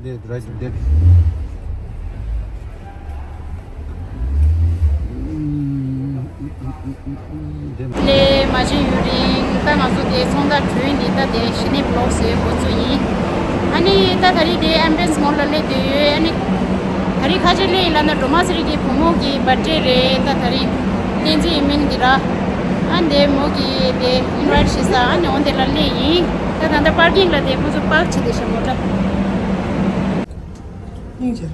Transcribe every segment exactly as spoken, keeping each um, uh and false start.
ལས་མ་བྱས་ཡུན་རིང་ད་ང་ཚོ་དེ་ཚོང་བརྡ་བྲོས་ནས་ད་དེ་གཞི་ནས་བི་ལོག་བཟོས་འགོ་བཙུགས་ཡིན། ཨ་ནི་ད་ད་རིང་དེ་ཨེམ་བྷི་ཡེན་སི་མོལ་ལ་སླེབས་བསྡད་ཡོད། ཨ་ནི་ད་རིང་ཁ་ཆེ་སླེབས་ཡིན་ལབ་ན་སྒྲོལ་མ་ཚེ་རིང་གི་བུ་མོ་གི་བར་ཌེ་རེད། ད་ད་རིང་བསྟན་འཛིན་ཡེ་མིན་གྱི་ར། ཨ་འདི་མོ་གི་དེ་ཨིན་ཝའིཊ་བྱས་ས། ཨ་ནི་འོ་འདི་ལ་སླེབས་ཡིན། ད་ད་ལྟ་པར་ཀིང་ལ་དེ་ཁོང་ཚོ་པག་བྱས་བསྡད་ཤག་མོ་ཊ། སྙིང་རྗེ།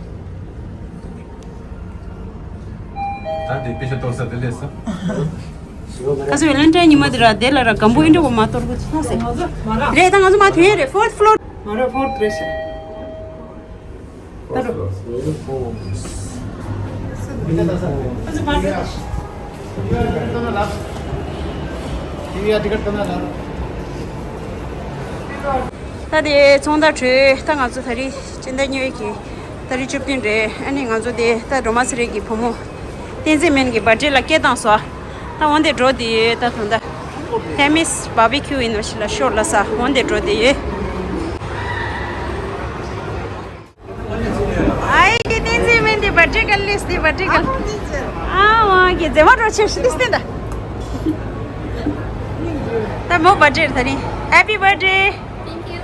ད་དེ་པེ་ཤ་གཏོར་ས་དེ་ལས་ས། ཁ་སང་ཝེ་ལེན་ཊའིན་ཉི་མ་དེ་ར་དེ་ལ་ར་སྒམ་པོ་ཨིན་འདྲ་བོ་མ་གཏོར་གོ་ཚོད་ཟེར། རེད། ད་ང་ཚོ་མ་ཐོན་རེད། ཕོར་ཐི་ཕློར། ང་ར་ཕོར་ཐི་རེད་ཤག་ད་རུ། ཁ་སང་མ་ཐོན་རེད་ཤག་ད་དེ་ཚོང་བརྡ་གྲོལ། ད་ང་ཚོ་ད་རིང་སྤྱི་ཟླ་གཉིས་པའི་གི་ད་རིང་བཅུ་བདུན་རེད། ཨ་ནི་ང་ཚོ་དེ་ད་སྒྲོལ་མ་ཚེ་རིང་གི་བུ་མོ་བསྟན་འཛིན་མེན་གི་བར་ཌེ་ལ་སྐད་བཏང་སོང་། ད་འོན་ཏེ་འགྲོ་དེ་ཡོད། ད་ད་ད་ཧེ་མིས་བྷར་བི་ཁྱུ་ཡིན་ནོ་ཞིག་ལ་ཤོར་ལ་ས། འོན་ཏེ་འགྲོ་དེ་ཡོད། ཨའི་གི་བསྟན་འཛིན་མེན་དེ་བར་ཌེ་གལ་ལེས་དེ་བར་ཌེ་གལ། ཨ་ཝང་གི་མཛེས་མ་འགྲོ་ཆེ་ཤི་ལིས་དེ་འདྲ། ད་མོ་བར་ཌེ་ད་རིང་ཧེ་པི་བར་ཌེ། Thank you.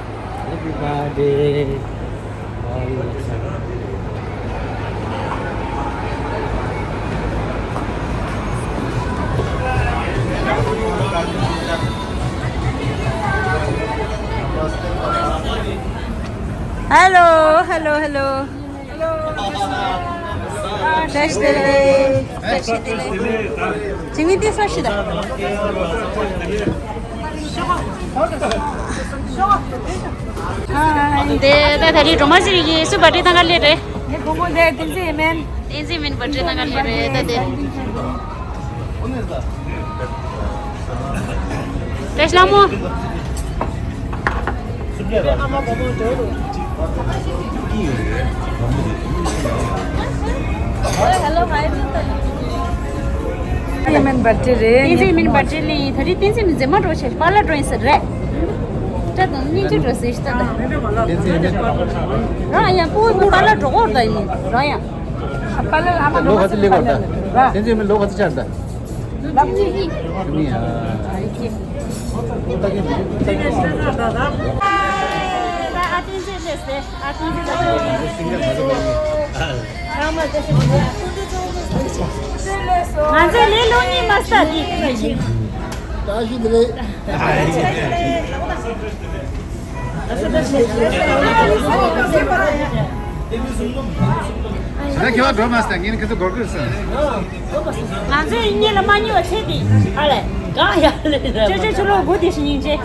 Happy birthday. Hello, hello, hello. བཀྲ་ཤིས་བདེ་ལེགས། བཀྲ་ཤིས་བདེ་ལེགས། ཇི་མི་དེ་སོ་ཤི་ད། དེ་ད་ད་རེས་སྒྲོལ་མ་ཚེ་རིང་གི་སུ་བར་ཌེ་དང་ག་ལེ་རེད། ངའི་བུ་མོ་དེ་བསྟན་འཛིན་ཡེ་མིན། བསྟན་འཛིན་ཡེ་མིན་བར་ཌེ་དང་ག་ལེ་རེད་ད་དེ། བཀྲ་ཤིས་ལྷ་མོ། ཡེ་མིན་བར་ཌེ་རེད། བསྟན་འཛིན་ཡེ་མིན་བར་ཌེ་ལ་ད་རེས་བསྟན་འཛིན་ཡེ་མིན་མཛེས་མ་འགྲོ་ཆེ་པཱ་ལགས་འགྲོ་ཡིན་ཟེར་རེད། ད་དང་སྙིང་རྗེ་འགྲོ་ཟེར་ཤི་ད་ད། བསྟན་འཛིན་ཡེ་མིན། རང་ཡང་ཕྲུ་གུ་པཱ་ལགས་འགྲོ་གོ་ད་ཡིན་རང་ཡང་། པཱ་ལགས་ཨ་མ་ལོ་ག་ཚོད་སླེབས་པ་ད། བསྟན་འཛིན་ཡེ་མིན་ལོ་ག་ཚོད་ཆགས་ད། ལབ་ཅིག་ཡིན། ཡིན་ཡ། ང་ཚོའི་ལས་སློང་ཉིན་མ་ས་དེ། བཀྲ་ཤིས་བདེ་ལེགས། ད་ཁྱེད་བ་འགྲོ་མ་སྟེ་ངས་ཁྱེད་ཚོ་སྒོར་སྒོར་ཟེར། ང་ཚོས་གཉིད་ལ་མ་ཉལ་བ་ཆེ་དེ། ཨ་ལས། གང་ཡག་ལས་རེད། ཅོ་ཅོ་ཆུ་ལོག་སྒོ་དེ་ཞིག་སྙིང་རྗེ།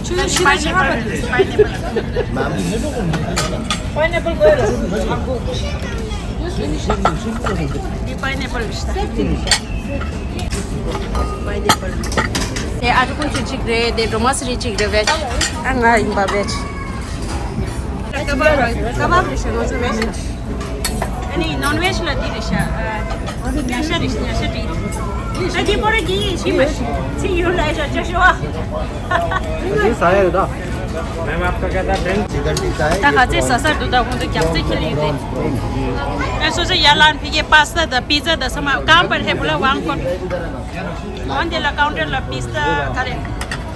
ཆུ་ཚོད་བཞི་དང་ཕྱེད་ཀ་བར་དུ། Ma'am. Pineapple གོ་ཡ་ལ། འདི་pineapple རེད་ཤག pineapple། དེ་ཨ་ཅོ་ཀུན་ཆུ་གཅིག་རེད། དེ་སྒྲོལ་མ་ཚེ་རིང་གཅིག་རེད་བེ། ཨ་ང་ཡིན་པ་བེ། ཀ་བབ་རེད་ཤག་ང་ཚོ་བེ། ཨ་ནི་ནོན་ཝེཇ་ལ་འདི་རེད་ཤག་ཉ་ཤ་རེད་ཤག་ཉ་ཤ་དེ། ད་འདི་པོ་ར་གི་ཡིན་ཤི་མ་ཤི་ཚི་ཡུ་ལ་ཨེ་ཤ་ཅ་ཤོ་ཨ། ད་ག་ཚད་ཟ་ས་འདུག་ད་ཁོང་ཚོ་རྒྱགས་ཚད་ཁྱེར་ཡོད་རེད། ཨ་སོ་སོ་ཡར་ལངས་ཕ་གིའི་པ་སྟ་དང་པི་ཛ་དང་ཚང་མ་གང་པར་ཧེ་བུ་ལ་དབང་སྐོར། འོན་ཏེ་ལ་ཀའུན་ཊར་ལ་པི་སྟ་ག་རེ།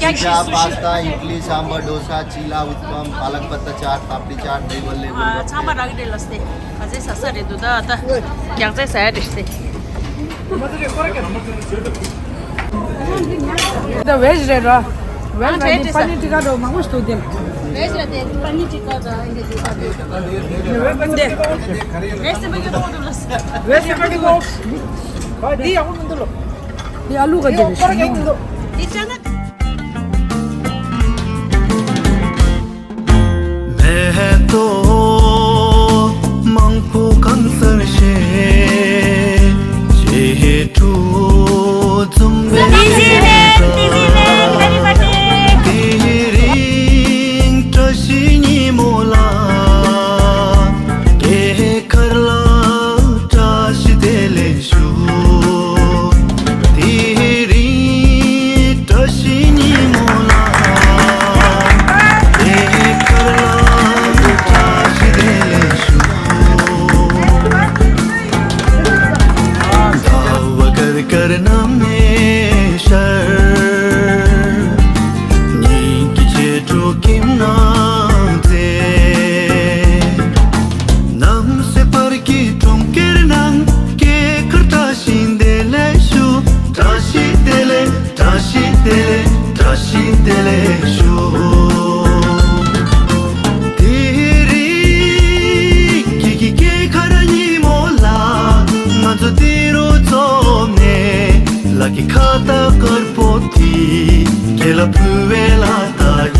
ཀྱག་ཤི་སུ་ཤི། Pizza, pasta, idli, sambar, dosa, chilla, utpam, palak patta chaat, papdi chaat, dahi bhalle, ཚང་མ་རག་གི་རེད་ལ་སྟེ། ག་ཚད་ཟ་ས་རེད་འདུག་ད་ད། རྒྱགས་ཚད་ཟ་ཡ་རེད་སྟེ། ད་ཝེཇ་རེད་ར། ཝེཇ་ཨ་ནི་པ་ནི་ཊི་ཀ་འདྲ་མང་པོ་ཞིག་འདུག་དེ། वैसे रहते हैं, पनीर टिक्का का, ये टिक्का भी। वैसे बगे बहुत बस। वैसे बगे बहुत। भाई, दी, हम तो लो। ये आलू का ये ऊपर के उन दो। ये चना। मैं तो मंगपू कंसर शे, शे टू जुम्बे। Easy name, easy name, very funny. Tiring trashini mola, ke karla trashi dele shu. Tiring trashini mola, ke karla trashi dele shu. Dawa kar kar namne shar, ni ki che tro kim na te. Nam se par ki trom ker nang, ke kar trashin dele shu, trashi dele, trashi dele, trashi dele shu. Tiri ki ki ke karani mola, nga zo tiro zo ne, la ki khata kar poti, ke la puela ta i.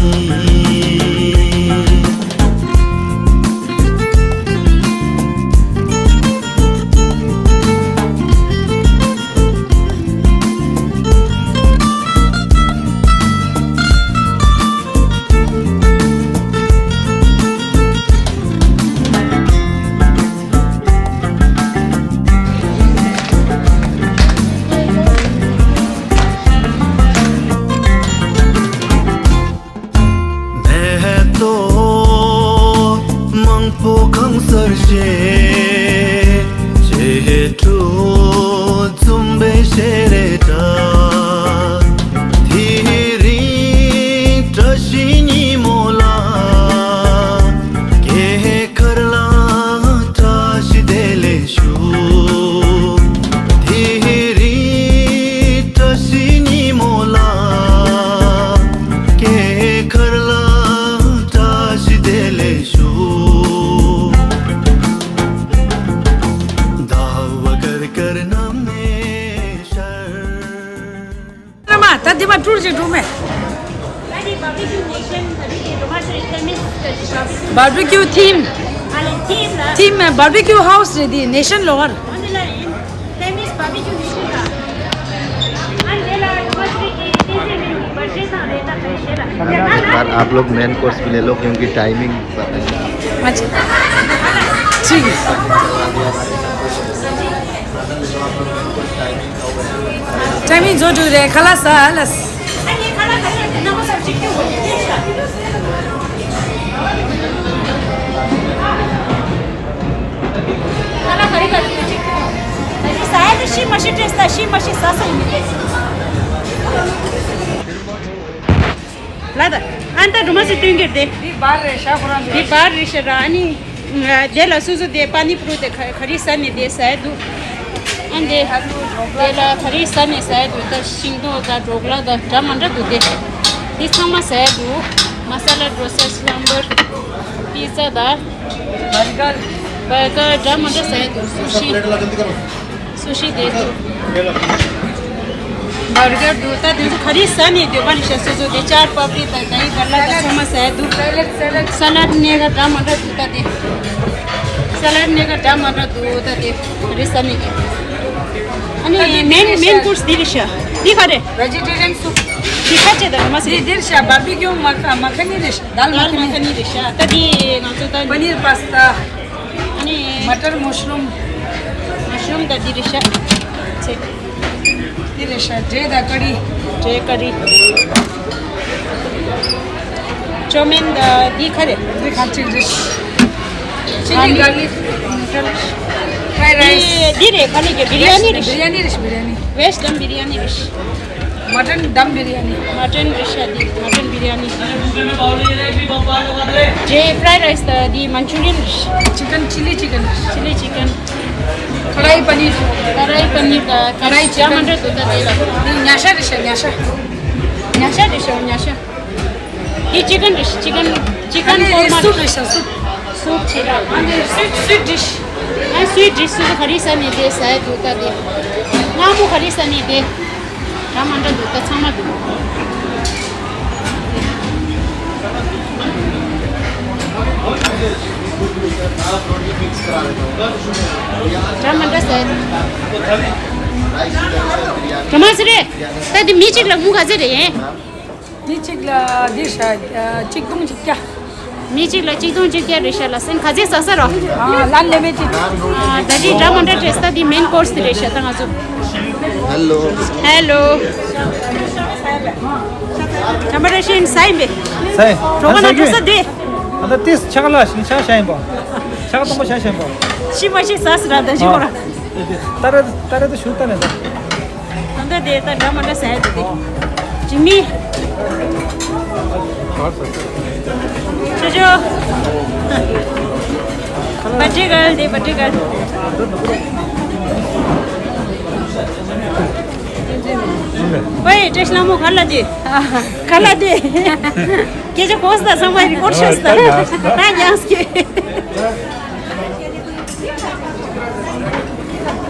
མེ་ཏོག་མང་པོ་གང་སར་བཞད། ཆེ་ཁྲོ་འཛུམ་པའི་ཞལ་རས་བཀྲ། དེ་རིང་བཀྲ་ཤིས་ཉིན་མོ་ལ། སྐྱེས་སྐར་ལ་བཀྲ་ཤིས་བདེ་ལེགས་ཞུ། དེ་རིང་བཀྲ་ཤིས་ཉིན་མོ་ལ། སྐྱེས་སྐར་ལ་བཀྲ་ཤིས་བདེ་ལེགས་ཞུ། ཟླ་བ་དཀར་དཀར་གནམ་ནས་ཤར། རེད་མ། ད་འདི་མ་ཀྲུར་ཅིག་འགྲོ་མེད། Barbecue nation, barbecue, Thomas, Thomas, barbecue. Barbecue theme. ཨ་ལེ། theme ལ། theme མེད། barbecue house རེད་དེ། nation ལོག་གར། ཨ་ནི་ལ་ཡིན། Thomas barbecue nation ལ། ཨ་ནི་ལ་Thomas གི་ཏི་ཏི་མིན་གྱི་བར་ཆད་དང་རེད་ད་ག་རེ་བྱེད་ལ། एक बार आप लोग main course भी ले लो, क्योंकि टाइमिंग पता है। अच्छा। ठीक है। टाइमिंग जो जो रे खलास है, लस। ལ་ད་ཨན་ད་སྒྲོལ་མ་སི་སྟོན་གྱི་རེད་དེ། འདི་བར་རེད་ཤག་ཁོ་རང་ཚོ། འདི་བར་རེད་ཤག་ར། ཨ་ནི་དེ་ལ་སོ་སོ་དེ་པ་ནི་པུ་རུ་དེ་ག་ག་རེ་ཟ་ནས་དེ་ཟ་ཡ་འདུག་ཨ་འདི་དེ་ལ་ག་རེ་ཟ་ནས་ཟ་ཡ་འདུག་ད་ཤིང་ཏོག་དང་འབྲོག་ལ་དང་འདྲ་མ་འདྲ་འདུག་དེ། འདི་ཚང་མ་ཟ་ཡ་འདུག་མ་ས་ལ་འགྲོ་ས་སི་ལམ་བར་པི་ཛ་དང་། བར་གར། བར་གར་འདྲ་མ་འདྲ་ཟ་ཡ་འདུག་སུ་ཤི། སུ་ཤི་དེ་འདུག་བར་གར་འདུག་ད་དེ་ཚོ་ག་རེ་ཟ་ནས་འདོད་པ་ནི་ཤ། སོ་སོ་དེ་ཅར་པ་པི་དང་དེ་ག་ལ་དང་ཚང་མ་ཟ་ཡ་འདུག་ས་ལད་ས་ལད་ས་ལད་སྣེ་ག་འདྲ་མ་འདྲ་འདུག་ད་དེ། ས་ལད་སྣེ་ག་འདྲ་མ་འདྲ་འདུག་ད་དེ་ག་རེ་ཟ་ནས་ཀྱི། ཨ་ནི་མེན་མེན་ཀོརས་འདི་རེད་ཤག་འདི་ག་རེ། Vegetarian soup. འདི་ཁ་ཆེ་ད་མ་ཟེར། འདི་འདིར་ཤག་བར་པི་ཀྱུ་མ་ཁ་མ་ཁ་ནི་རེད་ཤག་དཱལ་མ་ཁ་ནི། མ་ཁ་ནི་རེད་ཤག་ད་འདི་ང་ཚོ་ད་པ་ནིར་པ་སི་ཏ། ཨ་ནི་མ་ཊར་མུ་ཤ་རུམ། མུ་ཤ་རུམ་ད་འདི་རེད་ཤག་ཚེ། འདི་རེད་ཤག་འབྲས་དང་ཀ་རི། འབྲས་ཀ་རི། ཅོ་མིན་དང་འདི་ག་རེ། འདི་ཁ་ཅིག་རེད། ཆི་ལི་གར་ལིག་ནུ་ཌལ། ཕྲའི་རའི་སི། འདི་འདི་རེད། ག་རེ་ཀྱི་བི་རི་ཡ་ནི་རེད། བི་རི་ཡ་ནི་རེད། བི་རི་ཡ་ནི། West Dum biryani རེད། Mutton dum biryani. Mutton རེད་ཤག་འདི་མ་ཊན་བི་རི་ཡ་ནི། འབྲས་ཕྲའི་རའི་སི་དང་འདི་མན་ཅུ་རི་ཡན་རེད། Chicken, chilli chicken. Chilli chicken. Kadai paneer. Kadai paneer དང་ཀ་རའི་ཅི་ཀན་འདྲ་མ་འདྲ་འདུག་ད་དེ་ལ། འདི་ཉ་ཤ་རེད་ཤག་ཉ་ཤ། ཉ་ཤ་རེད་ཤག་ཉ་ཤ། འདི་ཅི་ཀན་རེད། ཅི་ཀན་ཅི་ཀན་ཨ་ནི་ཀོར་མ་སུབ་རེད་ཤག་སུབ། སུབ་བྱེད་ར། ཨ་ནི་སུ་ཊི་སུ་ཊི་ཌིཤ། ཨ་སུ་ཊི་ཌིཤ་སུ་ག་རེ་ཟ་ནི་དེ་ཟ་ཡ་འདུག་ད་དེ། མངར་མོ་ག་རེ་ཟ་ནི་དེ། འདྲ་མི་འདྲ་འདུག་ད་ཚང་མ་འདུག་འདྲ་མི་འདྲ་ཟ་ཡ་འདུག་གྲོ་མ་ཟེར་རེད། ད་དེ་མི་གཅིག་ལ་མུ་ག་ཚད་རེད། མི་གཅིག་ལ་འདི་ཤ་གཅིག་སྟོང་གཅིག་བརྒྱ། མི་གཅིག་ལ་གཅིག་སྟོང་གཅིག་བརྒྱ་རེད་ཤག་ལ་སེམས་ག་ཚད་ཟ་ས་རོ། ཨ་ལན་ལེ་མེ་ཅིག་ཨ་ད་ཅི་འདྲ་མི་འདྲ་བྲེས་ད་འདི་མེན་ཀོར་སི་དེ་རེད་ཤག་ད་ང་ཚོ། ཧེ་ལོ། ཧེ་ལོ། ད་མ་རེ་ཤིན་སའི་མེ། སའི། གྲོགས་ང་ན་འགྲོ་ས་དེ། ཨ་ད་ཏིས་ཆག་ལ་ཤིན་ཆག་ཤ་ཡིན་པ། ཆག་སྟོང་པ་ཤ་ཤ་ཡིན་པ། ཤི་མ་ཤི་ཟ་སི་ར་ད་ཤི་མོ་ར། ཏ་ར་ཏ་ར་ཏ་ཤུ་ཏ་ནས་ད། ད་ལྟ་དེ་ད་འདྲ་མ་འདྲ་ཟ་ཡ་དེ་དེ། ཇི་མི། ཅོ་ཅོ། བ་ཏྲི་གལ་དེ་བ་ཏྲི་གལ། ཝེ་ཏྲེ་ཤ་ལ་མོ་ག་ལ་དེ། ག་ལ་དེ། སྐད་ཆ་གོ་ས་ཚང་མ་རི་ཀོར་ཤོད་ས། ད་ཡང་སྐད།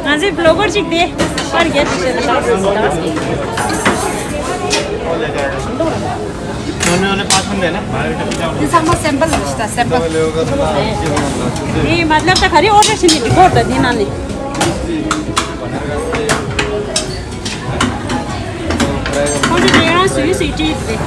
ང་ཚོའི་བི་ལོ་གར་ཅིག་དེ་པར་རྒྱག་ཅིག་བྱེད་ད། འདི་ཚང་མ་སེམ་པལ་རེད་ད་སེམ་པལ། ངས་མ་ལབ་ད་ག་རེ་ཨོ་ཌར་བྱས་ནས་རི་ཀོར་ད་འདི་ནང་ནས། ཁོང་ཚོ་དེ་རང་སུའི་སུའི་ཀྲིས་རེད།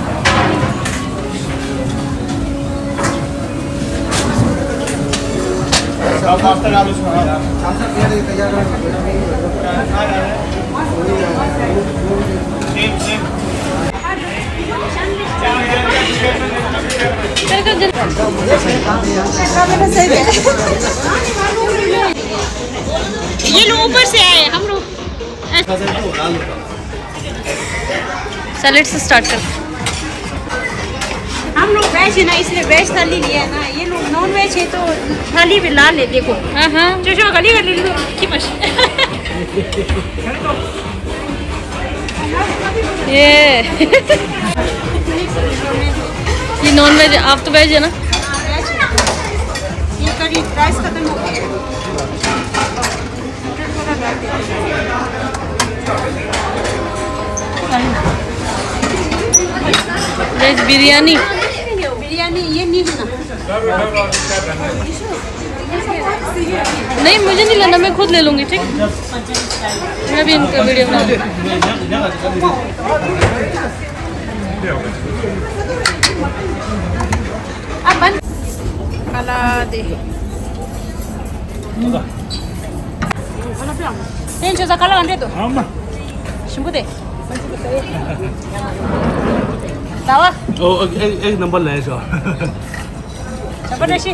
ये लोग ऊपर से आए, हम लोग। सैलेड से स्टार्ट कर। हम लोग वेज है ना, इसलिए वेज थाली लिया है ना। ये लोग नॉन वेज है तो थाली भी ला ले। देखो। हाँ, हाँ। जो जो गली गली लोग की मश। ये। ये नॉन वेज है, आप तो वेज है ना? ये करी राइस खत्म हो गया। वेज बिरयानी। बिरयानी ये नहीं है ना? नहीं, मुझे नहीं लेना, मैं खुद ले लूंगी, ठीक? मैं भी इनका वीडियो बनाऊंगी। अब बंद। काला दे। तें छोसा काला अंडे तो। शंभू दे। दावा। ओ, एक, एक, एक नंबर ले जो। जबरदस्ती।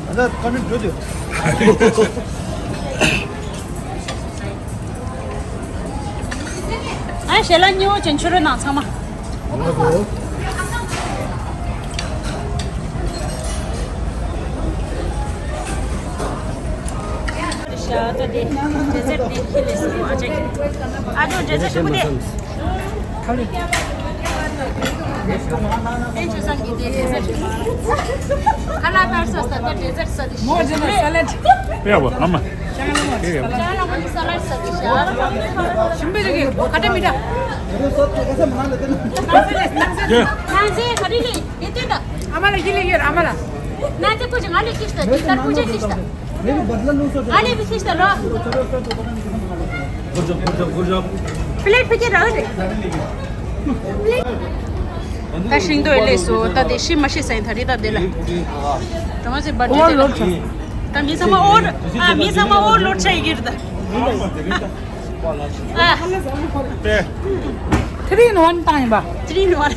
अरे, कमी जो दे। ཨ་ཞལ་ལག་ཉོ་ཅན་ཆུ་རུ་ནང་ཚང་མ། ཤ་ད་དེ་ཌེ་ཛར་དེ་ཁྱེར་ལས་སོང་ཨ་ཅག་ཨ་ཅག་ཌེ་ཛར་ཞིག་པོ་དེ། ཁ་ལག་པར་སོ་ས་ད་ཌེ་ཛར་ས་དེ་མོ་ཇི་ན་ས་ལད། པེ་བ་ཨ་མ། ཅང་ལ་མོ་ཅང་ལ་མོ་ས་ལད་ས་དེ་ཤ། ཞིམ་པོ་རེད་གི་ཁ་ཏ་མི་ཏ། ནང་ཚེ་ག་རེ་ལས་དེ་ལྟོས་ད། ཨ་མ་ལ་ཡི་ལས་ཡོད་ཨ་མ་ལ། ནང་ཚེ་ཀུ་ཅི་ང་ལས་ཀིས་ད་ཀིས་ད་ཀུ་ཅི་ཀིས་ད། ང་ལས་བི་ཤིས་ད་རོ། པི་ལེཊ་ཕ་གི་ར་རེད། ད་ཤིང་ཏོག་ལས་སོ་ད་དེ་ཤི་མ་ཤི་སེང་ད་རི་ད་དེ་ལ། ད་མ་སི་བར་ཏི་དེ་ལ། ད་མི་ཚང་མ་ཨོར་ཨ་མི་ཚང་མ་ཨོར་ལོ་ཆ་ཡི་གིར་ད། ཨ། Three in one བཏང་ཡིན་པ། Three in one།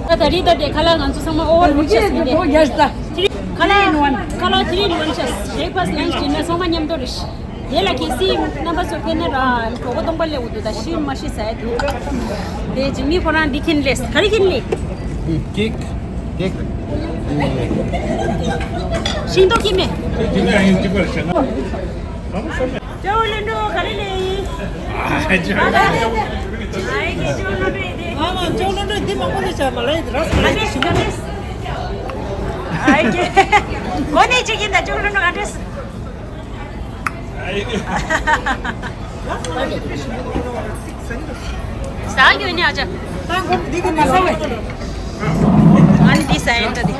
ད་ད་རི་ད་དེ་ཁ་ལག་ང་ཚོ་ཚང་མ་ཨོ་ཝར་ལུག་ཤེས་མི་དེ། ཁ་ལག་ཁ་ལག་three in one ཤེས། Breakfast lunch dinner ཚང་མ་མཉམ་དུ་རེད། དེ་ལ་གལ་སྲིད་རྣམ་པ་ཚོ་ཕེབས་ན་ར་གྲོད་ཁོག་སྟོང་པ་སླེབས་འདུག་ད་ཤི་མ་ཤི་ཟ་ཡ་འདུག་དེ་ཇི་མི་ཁོ་རང་འདི་ཁྱེར་སླེབས། ག་རེ་ཁྱེར་སླེབས། ཀེག་ཀེག་ཤིང་ཏོག་ཁྱེར་མེད། ཅོ་ལེན་འགྲོ་ག་རེ་ལེ། ཨ་ཅོ་ལེན་འགྲོ་རེད་དེ། ཨ་མ་ཅོག་ལོ་འདྲ་འདི་མང་པོ་ནས་བྱ་མ་ལ་ཡི་ར་ས་ལ་ཡི་ཞིམ་པོ་རེད། ཨ་ཡེ་གོ་ནས་ཅིག་ཡིན་ད་ཅོག་ལོ་འདྲ་ག་འདྲས། ཟ་རྒྱུ་ནི་ཨ་ཅག་ད་ཁོ་འདི་གི་ན་ས་བས། ཨ་ནི་འདི་ཟ་ཡིན་ད་འདི།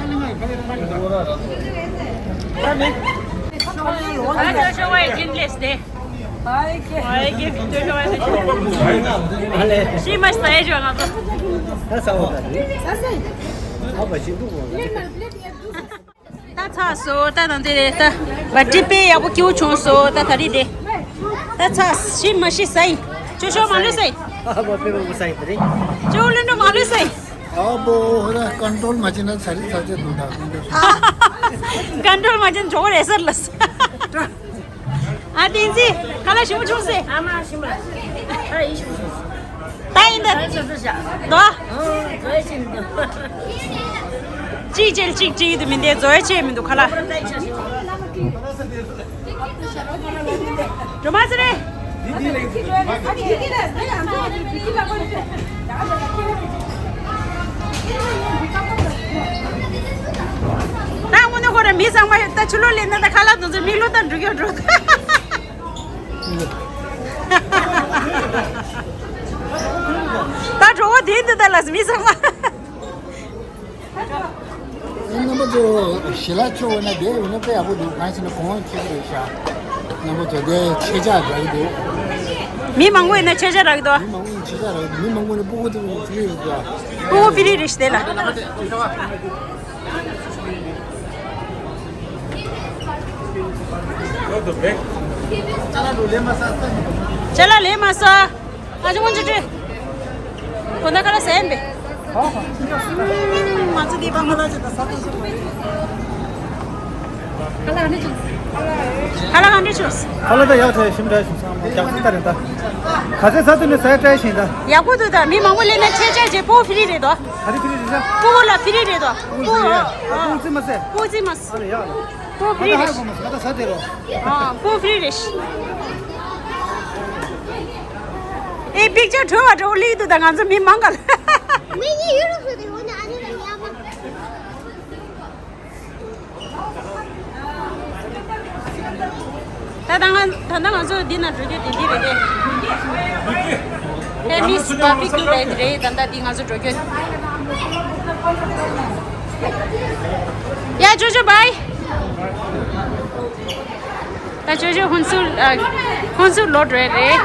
ཨ་ཅག་ཤོ་བའི་ཅིན་ལེས་དེ། ཨ་ཡེ་གེ་ཏུ་ཤོ་བའི་ཅིན་ལེས། ཤི་མ་ས་ཡེ་ཞོ་ང་ཚོ། ད་ཚགས་སོ་ད་དང་དེ་རེད་ད། བ་ཏི་པེ་ཡག་པོ་སྐྱིད་པོ་བྱུང་སོ་ད་ད་རེས་དེ། ད་ཚགས་ཤི་མ་ཤི་ས་ཡི། ཅོ་ཤོ་མ་ལུས་ས་ཡི། ཨ་བ་པེ་བ་ས་ཡི་དེ་རེད། ཅོ་ལུན་ནོ་མ་ལུས་ས་ཡི། ཨ་བོ་ཧོ་ད་ཀོན་ཊོལ་མ་བྱས་ན་ཚ་རི་ཚ་ཚ་འདུག་ད་ཀོན་ཊོལ། ཀོན་ཊོལ་མ་བྱས་ན་ཇོ་རེ་སར་ལ་ས། ཨ་བསྟན་འཛིན་ཁ་ལག་ཞིམ་པོ་བྱུང་སེ། ཨ་མ་ཞིམ་པ། ཨ་ཡིན་ཞིམ་པོ་བྱུང་སེ། ད་ཡིན་ད། ད་ཆ་ཚ་བྱ། དོ། ཨོ་ཛོ་ཡ་ཆེ་མི་འདུག་གཅིག་བྱེད་གཅིག་བྱེད་དུ་མི་འདེ་ཛོ་ཡ་ཆེ་མི་འདུག་ཁ་ལག་ད་ཆ་ཞིམ་པོ། འགྲོ་མ་ཟེར་རེད། ད་དངོས་གནས་ཁོ་རང་མི་ཚང་མ་ད་ཆུ་ལོག་ལེན་ན་ད་ཁ་ལག་དུ་ཚོད་མི་ལོ་ད་འགྲོ་གི་འགྲོ། ད་གྲོགས་པོ་དེ་འདི་ད་ལ་མི་ཚང་མ། རྣམ་པ་ཚོ་ཞལ་ལག་མཆོད་འོས་ན་དེ་ཡོད་ན་དཔེ་ཡག་པོ་འདུག་གང་ཞེ་ན་གོང་ཁེ་རེད་ཤག་རྣམ་པ་ཚོ་དེ་ཆད་ཆག་རག་གི་འདུག་མི་མང་པོ་ཡིན་ན་ཆད་ཆག་རག་གི་འདུག་མི་མང་པོ་ཡིན་ཆད་ཆག་རག་གི་འདུག་མི་མང་པོ་ནི་སྤུ་གུ་དེ་ཕི་རི་རེད་འདུག་སྤུ་གུ་ཕི་རི་རེད་ཤག་དེ་ལ། ཅ་ལག་ལས་མ་ས། ཨ་ཅག་ངོ་ཅི་ཅི། གོ་ན་ཁ་ལག་ཟ་ཡིན་པས། ང་ཚོ་འདི་པ་ཁ་ལག་ཅིག་དང་ས་ཏོ་ཞིག་ཁ་ལག་ག་འདྲ་བྱུང་། ཁ་ལག་ག་འདྲ་བྱུང་། ཁ་ལག་ད་ཡག་ཐལ་ཞིམ་དྲགས་བྱུང་ས་མ་རྒྱག་ཚུལ་ལྟར་རེད་ད། ག་ཚོད་ཟ་ཐུབ་ནས་ཟ་ཡ་try་བྱེད་ད། ཡག་པོ་འདུག་ད་མི་མང་པོ་སླེབས་ན་ཆད་ཆད་བྱེད་སྤུ་གུ་ཕི་རི་རེད་དོ། ག་རེ་ཕི་རི་རེད་ཤག་སྤུ་གུ་ལ་ཕི་རི་རེད་དོ། སྤུ་གུ་ལ་ཡ་སྤུ་གུ་རྩིས་མ་ཟེར། སྤུ་གུ་རྩིས་མ་ཟེར། ཨ་ལ་ཡག་ལ། སྤུ་གུ་ཕི་རི་རེད། ང་ད་ཧ་གོ་མ་སོང་ང་ད་ཟ་དེ་རོ། ཨ་སྤུ་གུ་ཕི་རི་རེད། ཨེ་picture་འགྲོ་བ་འགྲོ་ལིག་འདུག་ད་ང་ཚོ་མི་མང་ག་ལ། མི་གཉིས་ཡོད་རུ་ཁུར་དེ་འོ་ན་ཨ་ནི་ལ་ཉལ་མ། ད་ད་ང་ད་ལྟ་ང་ཚོ་འདི་ན་འགྲོ་རྒྱུ་དེ་འདི་རེད་དེ། ཧེ་མིས་བ་བི་ཀིའུ་རེད་རེད་ད་ལྟ་འདི་ང་ཚོ་འགྲོ་རྒྱུ། ཡ་ཅོ་ཅོ་bye། ད་ཅོ་ཅོ་ཧུན་སུར་ཨ་ཧུན་སུར་ལོ་འགྲོ་ཡ་རེད།